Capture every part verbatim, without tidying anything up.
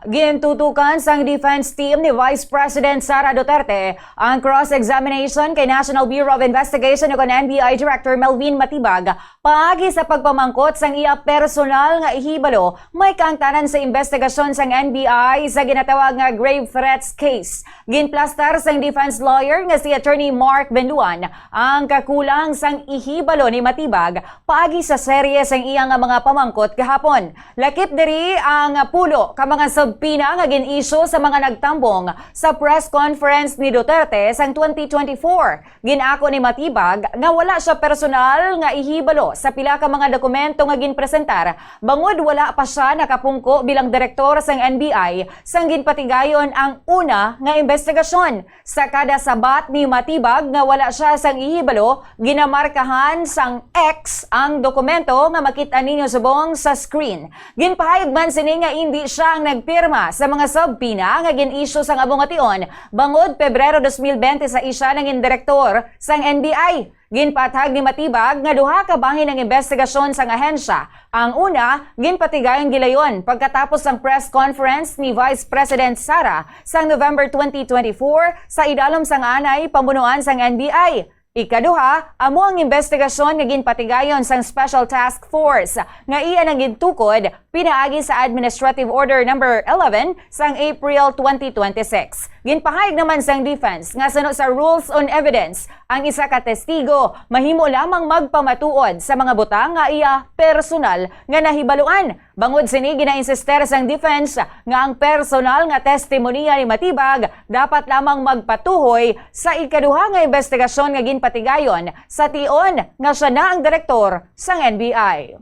Gintutukan sang defense team ni Vice President Sara Duterte ang cross-examination kay National Bureau of Investigation o kon N B I Director Melvin Matibag paagi sa pagpamangkot sang iya personal nga ihibalo may kaangtanan sa investigasyon sang N B I sa ginatawag nga grave threats case. Ginplastar sang defense lawyer nga si Attorney Mark Benduan ang kakulang sang ihibalo ni Matibag paagi sa serye sang iya nga mga pamangkot gahapon. Lakip diri ang pulo ka mga subpoena nga gin-issue sa mga nagtambong sa press conference ni Duterte sang twenty twenty-four. Gin-ako ni Matibag nga wala siya personal nga ihibalo sa pila ka mga dokumento nga ginpresentar bangod wala pa siya nakapungko bilang direktor sang N B I sang ginpatigayon ang una nga investigasyon. Sa kada sabat ni Matibag nga wala siya sang ihibalo, ginamarkahan sang X ang dokumento nga makit-an ninyo subong sa screen. Ginpahayag man sini nga indi siya ang nagpirma sa mga subpoena nga gin-issue sang amo nga tion, bangod Pebrero dos mil bente sa iya nangin direktor sang N B I. Ginpaathag ni Matibag nga duha ka bahin ang investigasyon sang ahensya. Ang una, ginpatigayon gilayon pagkatapos sang press conference ni Vice President Sara sang November twenty twenty-four sa idalom sang anay pamunuan sang N B I. Ikaduha, amo ang investigasyon nga ginpatigayon sang Special Task Force nga iya nang gintukod pinaagi sa Administrative Order Number eleven sang April twenty twenty-six. Ginpahayag naman sang defense nga suno sa Rules on Evidence, ang isa ka testigo mahimo lamang magpamatuod sa mga butang nga iya personal nga nahibaluan. Bangod sini, gina-insister sang defense nga ang personal nga testimonya ni Matibag dapat lamang magpatuhoy sa ikaduha nga investigasyon nga ginpatigayon sa tion nga siya na ang direktor sang N B I.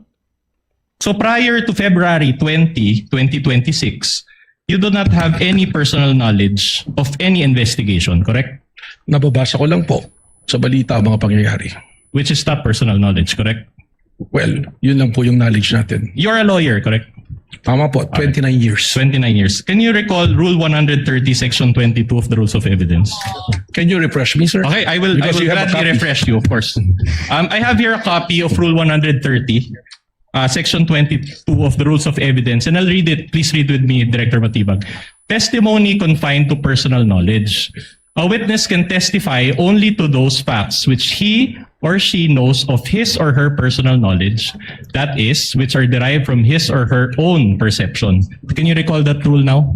So prior to February twenty, twenty twenty-six, you do not have any personal knowledge of any investigation, correct? Nababasa ko lang po sa balita ang mga pangyayari. Which is not personal knowledge, correct? Well, yun lang po yung knowledge natin. You're a lawyer, correct? Tama po, twenty-nine years. Twenty-nine years. Can you recall Rule one hundred thirty, Section twenty-two of the Rules of Evidence? Can you refresh me, sir? Okay, I will, I Because will you have a gladly copy. Refresh you, of course. Um, I have here a copy of Rule one hundred thirty, uh, Section twenty-two of the Rules of Evidence, and I'll read it. Please read with me, Director Matibag. Testimony confined to personal knowledge. A witness can testify only to those facts which he or she knows of his or her personal knowledge, that is, which are derived from his or her own perception. Can you recall that rule now?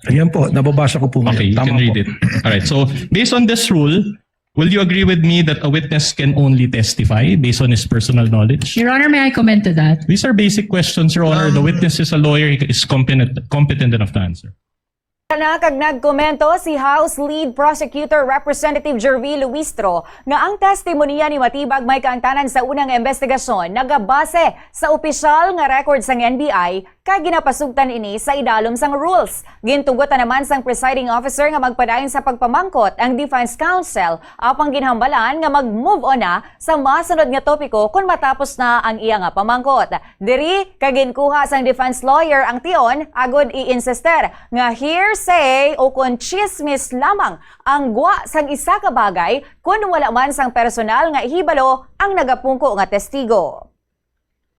Ayan po, nababasa ko po ngayon. Okay, you Tama can read po. It. All right. So, based on this rule, will you agree with me that a witness can only testify based on his personal knowledge? Your Honor, may I comment to that? These are basic questions, Your Honor. The witness is a lawyer. He is competent, competent enough to answer. Kana kag nagkomento si House Lead Prosecutor Representative Jervie Luistro nga ang testimonya ni Matibag may kaangtanan sa unang investigasyon nagabase sa opisyal nga record sang N B I kag ginapasugtan ini sa idalom sang rules. Gintugot na naman sang presiding officer nga magpadayon sa pagpamangkot ang defense counsel, apang ginhambalan nga mag-move on na sa masunod nga topiko kon matapos na ang iya nga pamangkot. Diri, kay ginkuha sang defense lawyer ang tion agod i-insister nga hearsay o kon chismis lamang ang gwa sang isa ka bagay kon wala man sang personal nga ihibalo ang nagapungko nga testigo.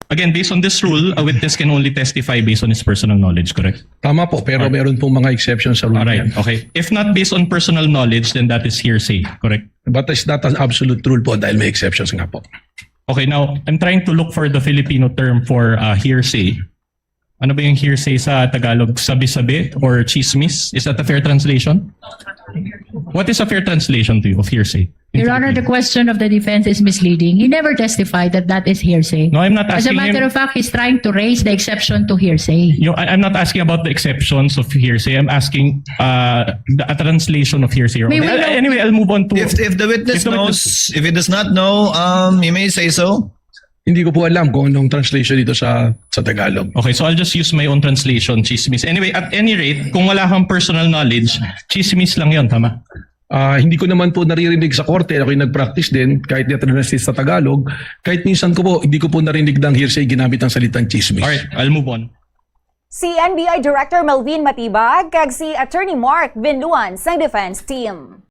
Again, based on this rule, a witness can only testify based on his personal knowledge, correct? Tama po, pero meron pong mga exceptions sa rule All na right, yan. Okay. If not based on personal knowledge, then that is hearsay, correct? But it's not an absolute rule po dahil may exceptions nga po. Okay, now, I'm trying to look for the Filipino term for uh, hearsay. Ano ba yung hearsay sa Tagalog? Sabi-sabi or chismis? Is that a fair translation? What is a fair translation to you of hearsay? Your Honor, the question of the defense is misleading. He never testified that that is hearsay. No, I'm not As a asking matter him- of fact, he's trying to raise the exception to hearsay. You know, I, I'm not asking about the exceptions of hearsay. I'm asking uh, the, a translation of hearsay. Your May Honor. we know- Anyway, I'll move on to. If, if the witness If the knows, witness- if he does not know, um, he may say so. Hindi ko po alam kung anong translation dito sa sa Tagalog. Okay, so I'll just use my own translation, chismis. Anyway, at any rate, kung wala kang personal knowledge, chismis lang yon, tama? Ah, hindi ko naman po naririnig sa korte, ako'y nag-practice din, kahit di translate sa Tagalog, kahit minsan ko po, hindi ko po narinig ng hearsay ginamit ang salitang chismis. Alright, I'll move on. Si N B I Director Melvin Matibag kag si Attorney Mark Binduan sang defense team.